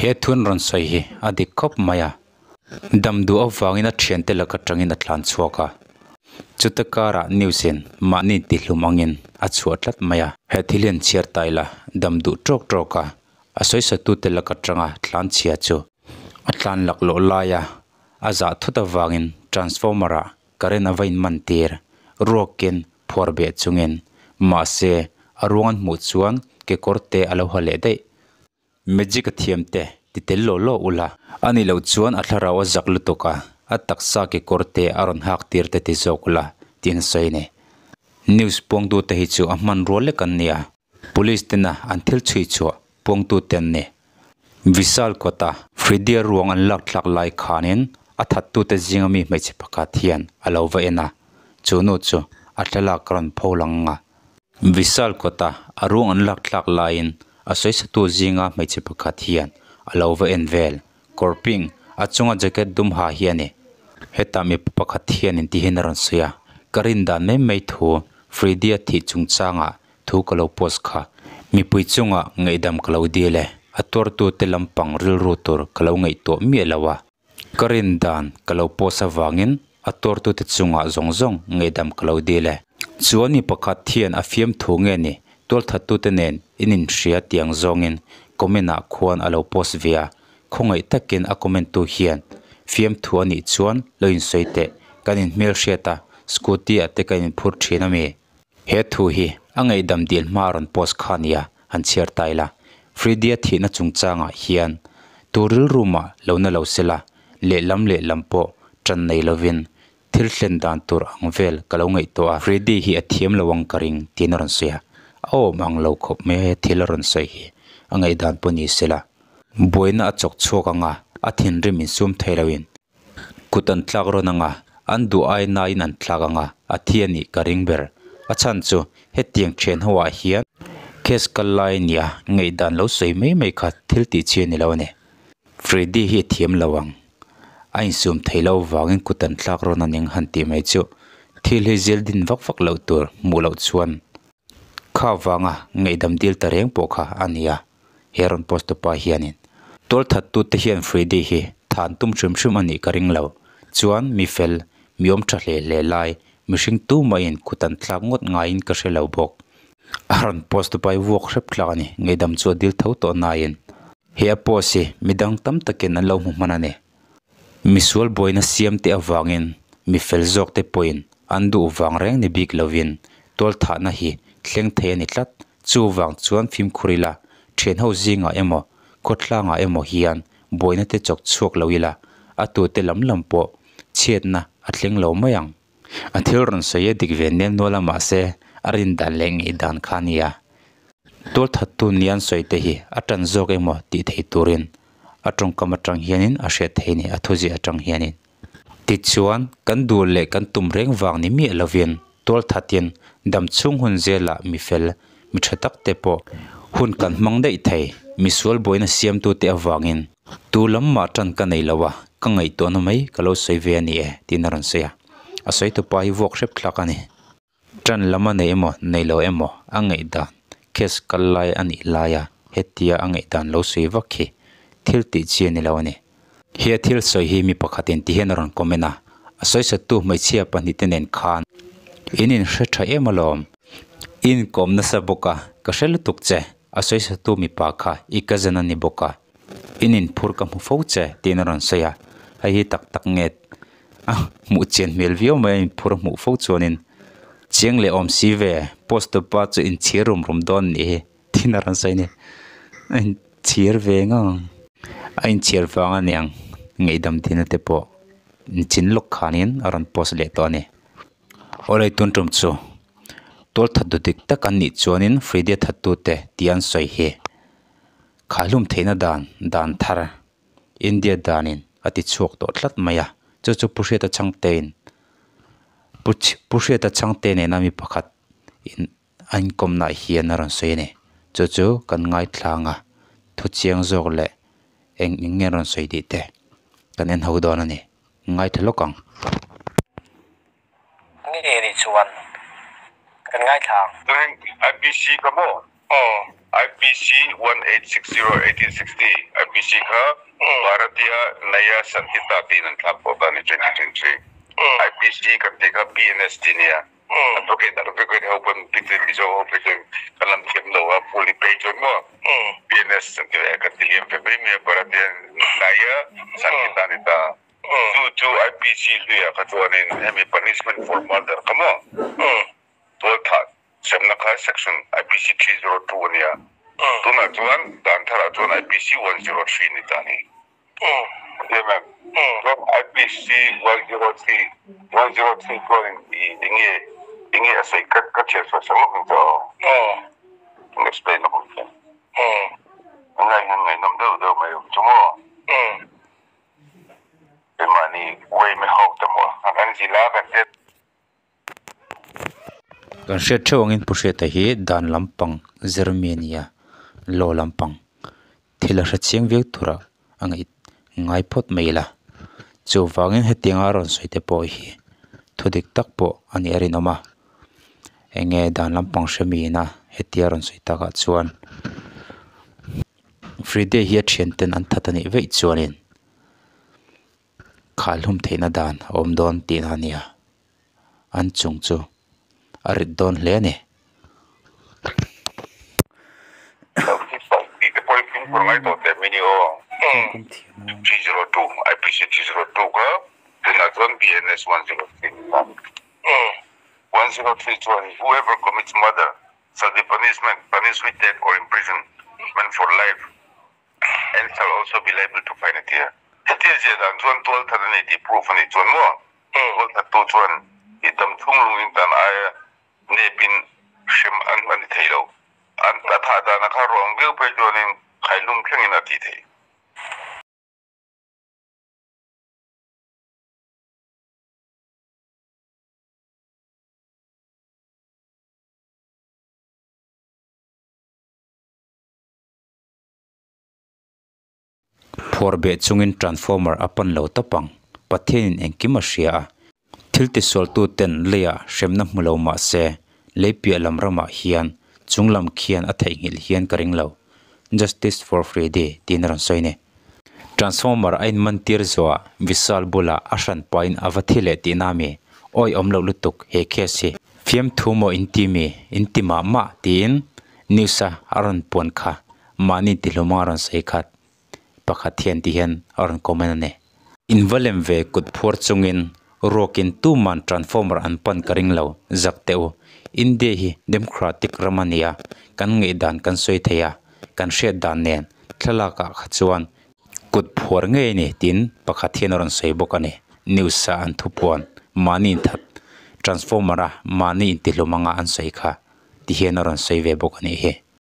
He thun rawn sawi hi a dik khawp mai a. Dam duh avangin a thiante laka tangin a tlan chhuak a. Chuta karah news in mahni tihlum angin a chhuah tlat mai a. He thil hian chhiar ta ila dam duh tawk tawk a, a sawisatute laka tanga tlan chhia chu a tlan laklawh laia a zah thut avangin transformer ah current a va inman tir ruakin phuar beh chungin mahse a ruang an hmuh chuan kekawr te a lo ha leh daih. Magic a thiam te ti tel law law ula. A nih loh chuan a thlarau a zak lutuk a, a taksa kekawr te a rawn hak tir te ti zawk ula tiin a sawi a ni. News puangtu te hi chu a hmanrua lek an nia. Police tena an thil chhui chhuah puangtu te an ni. Vishal kawta Freddie ruang an lak thlak lai khanin a thattute zinga mi hmeichhe pakhat hian a lo va en a, chu nu chu a thlalak rawn pho lang a. Vishal kawta a ruang an lak thlak laiin a sawisatu zinga hmeichhe pakhat hian a lo va en vel. Kawr pink a chunga jacket dum ha hi a ni. Hetah mipa pakhat hianin ti hian a rawn sawi a, ka rin dan mai mai thu Freddie-a thih chungchangah Thu ka lo post kha. Mipui chungah ngaihdam ka lo dil e. A tuartute lampang rilru tur ka lo ngaihtuah miah lo a. Ka rin dan ka lo post avangin a tuartute chungah zawng zawng ngaihdam ka lo dil e. Chuan mi pakhat hian a fiamthu nge ni tualthattute nen in inhria tiang zawngin comment ah khuan a lo post ve a. Khawngaih takin a comment tu hian fiamthu a nih chuan lo insawi teh. Kan inhmelhriat a, scooty ah te kan inphur thin a mi. He thu hi a ngaihdam dil hma a rawn post kha nia han chhiar ta ila. Freddie-a thihna chungchangah hian tu rilru mah lo na lo sela, lehlam lehlam pawh tan nei lovin thil thlen dan tur ang vel ka lo ngaihtuah a. Freddie hi a thiam lo ang ka ring tiin a rawn sawi a, a awm ang lo khawp mai a he thil a rawn sawi hi a ngaihdan pawh ni sela. Buaina a chawk chhuak ang a, a thinrim insum thei loin Kut an tlak rawn ang a, an duh ai nain an tlak ang a, a thi a nih ka ring ber. A chhan chu hetiang thian ho ah hian case kal lai a nia, ngaihdan lo sawi mai mai kha thil tih chi a ni lo a ni. Freddy hi a thiam lo ang. A insum thei lo vangin kut an tlak rawn a ning han tih mai chu thil hi zil din vak vak loh tur hmuh loh chuan kha vanga ngaihdam dil ta reng pawh kha a nia. He rawn post tupa hianin tualthattute hian Freddy hi than tum hrim hrim a nih ka ring lo. Chuan mi fel, mi awm tha hle hle lai, mihring tumaiin kut an thlak ngawt ngaiin ka hre lo bawk. A rawn post tupa hi vuak hrep thlak a ni, ngaihdam chu a dil tho tawh nain. He a post hi midang tam takin an lo hmu hman a ni. Misual buaina siam te avangin mi fel zawk te pawhin an duh vang reng ni bik lovin tualthahna hi thleng thei a ni tlat. Chuvang chuan fimkhur ila, thianho zingah emaw, khawtlangah emaw hian buaina te chawk chhuak lo ila, a tute lam lam pawh chhiatna a thleng lo mai ang. A thil rawn sawi a dik ve nel nual a mahse a rin dan leh ngaih dan kha a nia. Tualthattu nia an sawi te hi a tan zawk emaw tih thei turin a tawngkam atang hianin a hriat thei a ni, a thuziah atang hianin. Tichuan, kan duh leh kan tum reng vang ni miah lovin tualthatin dam chhung hun zelah mi fel, mi tha tak te pawh hun kan hmang daih thei. Misual buaina siamtute avangin tu lam mah tan ka nei lo a, ka ngaihtuahna mai ka lo sawi ve a ni e, tiin a rawn sawi a. A sawi tupa hi vuak hrep thlak a ni. Tan lam a nei emaw, nei lo emaw a ngaihdan case kal lai a nih laia hetia a ngaihdan lo sawi vak hi thil tih chi a ni lo a ni. He thil sawi hi mi pakhatin ti hian a rawn comment a, a sawisattu hmeichhia pahnihte nen khan in inhre tha em alawm, i inkawm nasa bawk a, ka hre lutuk che, a sawisattu mipa kha i cousin a ni bawk a, in inphur ka hmu fo che tiin a rawn sawi a, hei hi tak tak nge a hmuh chian hmel viau mai a inphur a hmuh fo chuanin chiang leh awm si ve post tupa chu inchhir rum rum dawn nih hi thin a rawn sawi a ni a inchhir ve ngang a inchhir vang a niang ngaihdam tina te pawh chin lawk khanin a rawn post leh tawh a ni awlei tun tum chu tualthat du dik tak an nih chuanin Freddy-a thattute tih an sawi hi khaihlum theihna dan dan thar. India danin a ti chhuak tawh tlat mai a, chu chu Pu Hriata Chhangtein Pu Pu Hriata Chhangte nena mi pakhat in a inkawmnaah hian a rawn sawi a ni. Chu chu kan ngaithlang a, thu chiang zawk leh eng eng nge rawn sawi tih te kan en ho dawn a ni. Ngaithla lawk ang. Nge nih chuan kan ngaithla ang. IPC ka maw? Aw. IPC 1860 1860 IPC kha Bharatiya Nyaya Sanhita tiin an thlak pawh ta a ni 2023 IPC kan tih kha BNS tih a nia advocate advocate ho pawn bik leh Mizo ho phei chuan kan lam thiam lo a fully pay chuan maw BNS an ti leh kan ti liam ve mai mai a Bharatiya Nyaya Sanhita a ni ta chu chu IPC hluiah kha chuanin hemi punishment for murder kha maw Tualthah semna kha section IPC 302 a nia. Tunah chuan dan tharah chuan IPC 103 ni ta a ni. Hria ma'am? Chuan IPC 103, 103 chuanin i enge enge a sawi ka ka chhiar chhuah sak lawk ang che aw. An explain lawk ang che. Tunlai hian ngaihnawm deuh deuh mai awm chu maw? Keimahni uaime ho te maw an zila kan hriat. Kan hriat theuh angin Pu Hriata hi dan lampang zir mi a ni a, law lampang thil a hre chiang viau tura a ngaih ngai phawt mai ila. Chuvangin hetianga a rawn sawi te pawh hi thu dik tak pawh a nih a rinawm a, eng nge dan lampang hre miin a hetia a rawn sawi takah chuan Fride hi a thianten an that a nih veih chuanin. Khalhlum theihna dan a awm dawn tihna a nia, an chung chu a rit dawn hle a ni. And shall also be liable to fine a ti a. Hetia ziah dan chuan tualthat a ni tih proof a nih chuan maw tualthattu chuan i dam chhung lungin tan aia nepin hrem an a ni thei lo. An a thah dana kha ruang viau phei chuanin khaihlum thlengin a ti thei. Phuar beh chungin transformer a pan lo tawp ang. Pathianin engkim a hria a. Thil tisualtuten leiah hremna hmu lo mah se, lei piah lam ramah hian chung lam khian a theihnghilh hian ka ring lo. Justice for Fredy tiin a rawn sawi ni. Transformer a inmantir zawhah Vishal bulah a hran pahin a va thi leh tihna a mi. Awi awm loh lutuk he case hi. Fiamthu maw inti mi, inti mah mah tiin news a a rawn puan kha mahni tihlum a rawn sawi khat pakhat hian ti hian a rawn comment a ni. In va lem ve kut phuar chungin ruakin tuman transformer an pan ka ring lo zak teh u. India hi democratic ram a nia, kan ngaihdan kan sawi thei a, kan hriat dan nen thlalak ah kha chuan kut phuar ngei a ni tiin pakhat hian a rawn sawi bawk a ni. News a an thupuan mahni inthat transformer a mahni intihlum anga an sawi kha ti hian a rawn sawi ve bawk a nih hi.